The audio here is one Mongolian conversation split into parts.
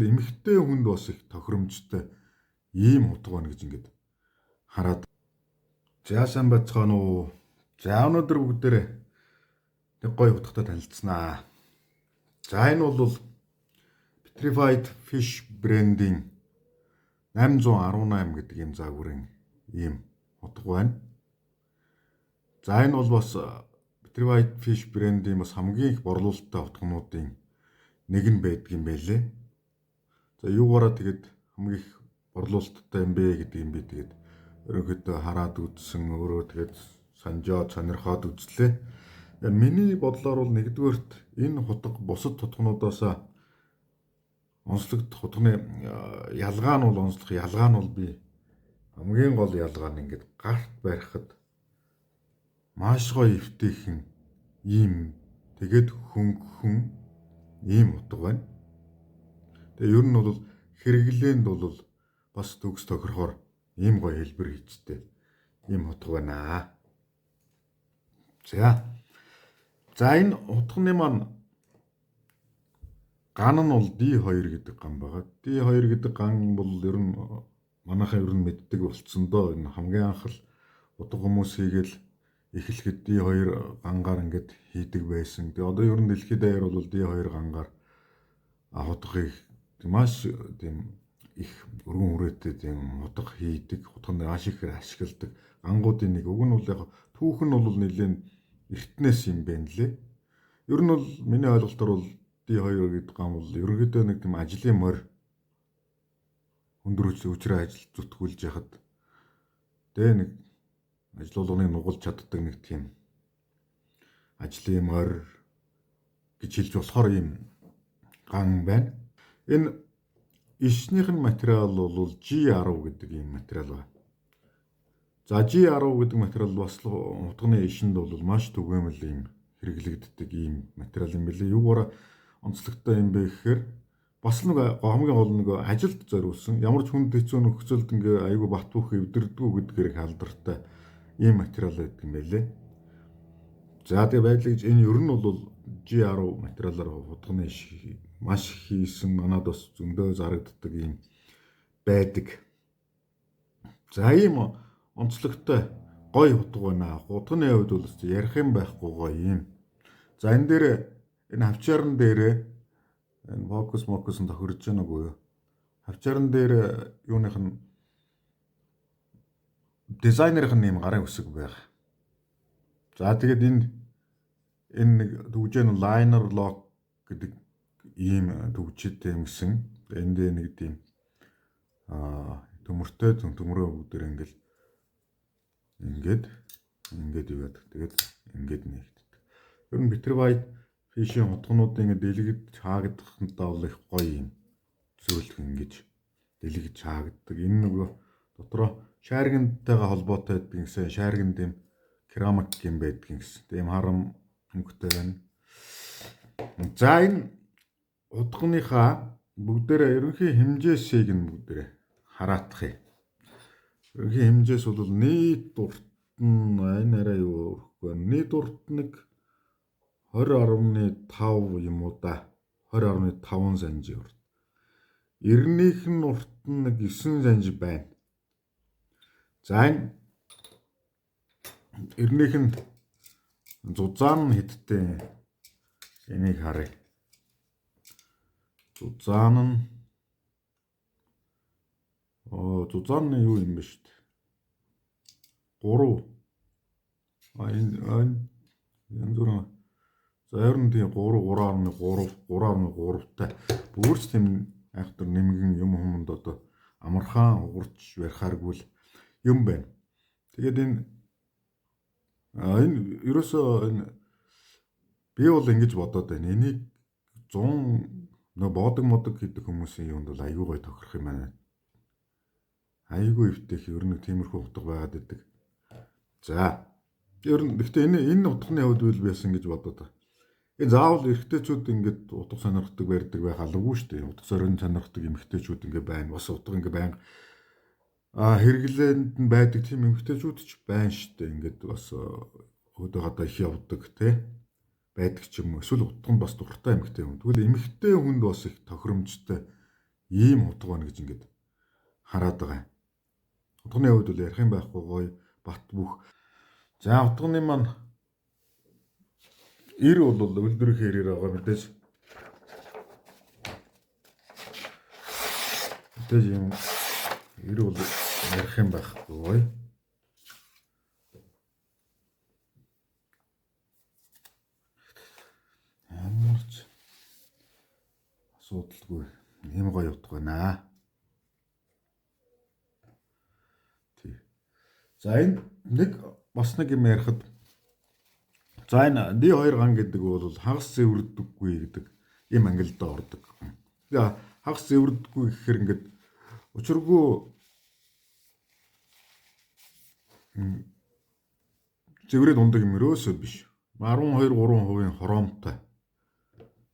Эмэгтэй хүнд бас их тохиромжтой ийм хутга байна гэж ингээд хараад. За, сайн байцгаана уу? За, өнөөдөр бүгдээрээ нэг гоё хутгатай танилцсанаа. За, энэ бол Petrified Fish брендийн 818 гэдэг ийм загварын ийм хутга байна. За, энэ бол бас Petrified Fish брендийн бас хамгийн их борлуулалттай хутгануудын нэг нь байдаг юм байлээ. За, юугаараа тэгээд хамгийн их борлуулалттай юм бэ гэдэг юм би тэгээд ерөнхийдөө хараад үзсэн, өөрөө тэгээд санжоод сонирхоод үзлээ. Миний бодлоор бол нэгдүгээрт энэ хутга бусад хутгануудаас онцлогдох хутганы ялгаа нь бол, онцлох ялгаа нь бол, би хамгийн гол ялгаа нь ингээд гарт барихад маш гоё эвтэйхэн ийм, тэгээд хөнгөн ийм хутга байна. Тэгээ ер нь бол хэрэглээнд бол бас төгс тохирохоор ийм гоё хэлбэр хийжтэй ийм хутга байна. За. За, энэ хутганы маань ган нь бол D2 гэдэг ган байгаа. D2 гэдэг ган бол ер нь манайхан ер нь мэддэг болцсон доо. Энэ хамгийн анх л хутга хүмүүс хийгээл эхлэхэд D2 гангаар ингээд хийдэг байсан. Тэгээ одоо ер нь дэлхийд даяар бол D2 гангаар хутгыг маш тийм их өргөн хүрээтэй тийм хутга хийдэг, хутганд маш ихээр ашигладаг гангуудын нэг. Уг нь бол яг түүх нь бол нэлээд эртнээс юм байна лээ. Ер нь бол миний ойлголтоор бол D2 гэдэг ган бол ерөнхийдөө нэг тийм ажлын морь, өндөр хүчрээ ажил зүтгүүлж яхад тэгээ нэг ажил болгоныг нугалж чаддаг нэг тийм ажлын морь гэж хэлж болохоор ийм ган байна. Энэ ишнийх нь материал бол G10 гэдэг ийм материал байна. За, G10 гэдэг материал бас хутганы ишинд бол маш түгээмэл ийм хэрэглэгддэг ийм материал юм билээ. Юугаараа онцлогтой юм бэ гэхээр бас нэг хамгийн гол нэг ажилд зориулсан, ямар ч хүнд хэцүү нөхцөлд ингээ айгүй бат бөх эвдэрдэггүй гэдгээр их алдартай ийм материал байдаг юм байлээ. За, тэгээ байдлаа гэж энэ ер нь бол G10 материалаар хутганы иш маш хийсэн, манад бас зөндөө зарагддаг ийм байдаг. За, ийм онцлогтой гоё хутга байна. Хутганы хувьд бол ярих юм байхгүй гоё юм. За, энэ дээр энэ хавчаарн дээрээ энэ фокус мокус нь тохирж байна уу юу? Хавчаарн дээр юуных нь дизайнерын нь ийм гарын үсэг байгаа. За, тэгээд энэ нэг түгжээ нь liner lock гэдэг ийм түгжээтэй юм гэсэн. Энд дээр нэг тийм төмөртэй, төмрөө бүгдээр ингээл ингээд ингээд юу яадаг. Тэгээд ингээд нэгддэг. Ер нь Petrified Fish-ийн хутганууд ингээд дэлгэд хаагдахтаа бол их гоё юм зүйл ингэж дэлгэж хаагддаг. Энэ нөгөө дотроо шааргантайгаа холбоотой байдаг гэсэн. Шаарганд юм керамик юм байдаг гэсэн. Тийм харам өнгөтэй байна. За, энэ хутганыхаа бүгдээрээ ерөнхий хэмжээсийг нь бүгдээрээ хараатах юм. Ерөнхий хэмжээс бол нийт урт нь энэ арай юу өрөхгүй байна. Нийт урт нэг 20.5 юм уу да. 20.5 санжи урт. Эрнийх нь урт нь нэг 9 санжи байна. За, энэ эрнийх нь зузаан нь хэдтэй, энийг харъя. Зузаан нь, оо, зузаан нь юу юм бэ шүү дээ. 3, а энэ янз бүрийн, за, ер нь тийм 3 3.3 3.3 та бүрч тийм айхтар нэмгэн юм хүмүүнд одоо амархан хугарч барихааргүй л юм байна. Тэгээд энэ ерөөсөө энэ би бол ингэж бодоод байна. Энийг 100 нөө боодог модог гэдэг хүмүүсийн юунд бол аюу гой тохирох юм байна. Аюугүй эвтэх ер нь тиймэрхүү утга байгаад идэг. За, ер нь гэхдээ энэ утганы хувьд бол байсан гэж бодоод байгаа. Энэ заавал эрэгтэйчүүд ингээд утга сонирхдаг барьдаг байх албагүй шүү дээ. Утга сорин сонирхдаг эмэгтэйчүүд ингээд байна. Бас утга ингээд байнга хэрэглээнд нь байдаг тийм эмэгтэйчүүд ч байна шүү дээ. Ингээд бас өөдөө гадаа их явдаг тий байдаг ч юм уу. Эсвэл утга нь бас дуртай эмэгтэй хүн. Тэгвэл эмэгтэй хүнд бас их тохиромжтой Ийм хутга байна гэж ингээд хараад байгаа. Хутганы хувьд бол ярих юм байхгүй гоё бат бөх. За хутганы маань эр бол үйлдвэрийн хэрээр байгаа мэдээж. Мэдээж юм эр бол ярих юм байхгүй гоё. Ямар ч асуудалгүй ийм гоё утга байна. Тий. За энэ нэг бас нэг юм ярихад за энэ D2 ган гэдэг бол хагас зэвэрдэггүй гэдэг ийм ангилалд ордог. Тэгээ хагас зэвэрдэггүй гэхээр ингээд учиргүй зэврээд ундаг юм ерөөсөө биш. 12 3% хороомтой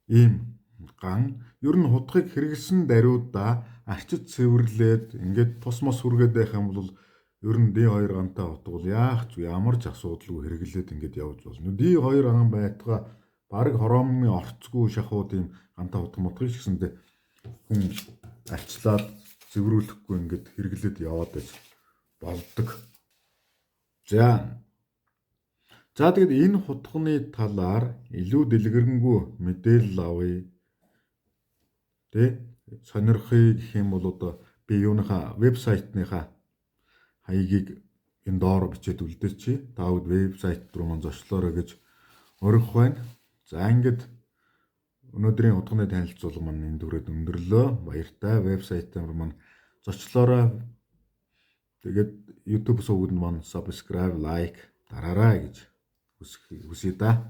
ийм ган ер нь хутгийг хэрэглэсэн даруйдаа арчиж цэвэрлээд ингээд тус мос хүргээд байх юм бол ер нь D2 гантай хутга бол яах ч ямар ч асуудалгүй хэрэглээд ингээд явж болно. D2 ган байтугай бараг хороомын орцгүй шахууд ийм гантай хутга мутгийг ч гэсэндээ хүн арчлаад цэврүүлэхгүй ингээд хэрэглээд яваад байж болдог. За тэгэд энэ хутганы талаар илүү дэлгэрэнгүй мэдээлэл авъя. Тэ сонирхъя гэх юм бол одоо би юуныхаа вебсайтныхаа хаягийг энэ доор бичээд үлдээчихье. Та бүд вебсайт руу мөн зочлоорой гэж урих байна. За ингээд өнөөдрийн хутганы танилцуулга маань энэ түрээд өндөрлөө. Баяртай. Вебсайт руу маань зочлоорой. Тэгээд YouTube сувгад маань subscribe, like дараарай гэж хүсье да.